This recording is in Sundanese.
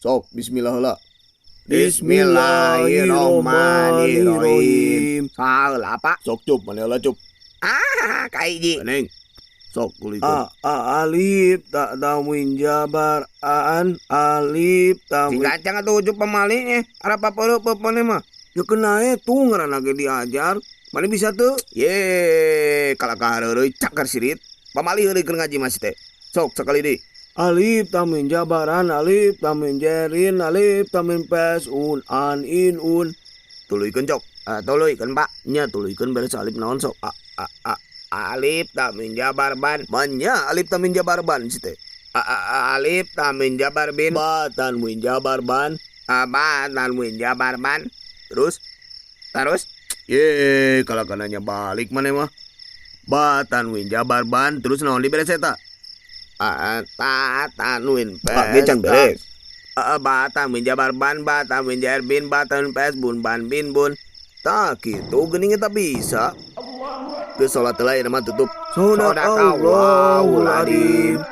Sok bismillah heula. Bismillahirrohmanirrohim. Salah, Pak. Sok, Cup, mana heula, Cup? Ah, kahiji. Neng. Sok tuluykeun. A, a alif ta tanwin jabar an alif Sing tanwin. gancang atuh, Ucup, pamali eh. Arapa peureupeup maneh mah. Ya kena itu ngaranna ge diajar. Mana bisa tuh? Ye, kalakah heureuy cakar sirit. Pamali heureuy keur ngaji masih teh. Sok sakali deui. Alif tanwin jabaran alif tanwin jerin alif tanwin pes un an in un. Tuluykeun, cok. Tuluykeun, Pak. Nya tuluykeun beres alif naon sok? A, a, a, alif tanwin jabar ban. Manya alif tanwin jabar ban si teh. A, a, a, alif tanwin jabar bin. Ba tanwin jabar ban. A, ba tanwin jabar ban. Terus? Terus? Ye, kalakah nanya balik maneh mah. Ba tanwin jabar ban terus naon di beres eta? A, ta tanwin pes. Pak, ge can beres. A, ba tanwin jabar ban ba tanwin jar bin ba tanwin pes bun ban bin bun. Tah kitu geuning eta bisa. Geus salat heula ieu mah tutup. Sadaqallahul Sadaqallahul adzim.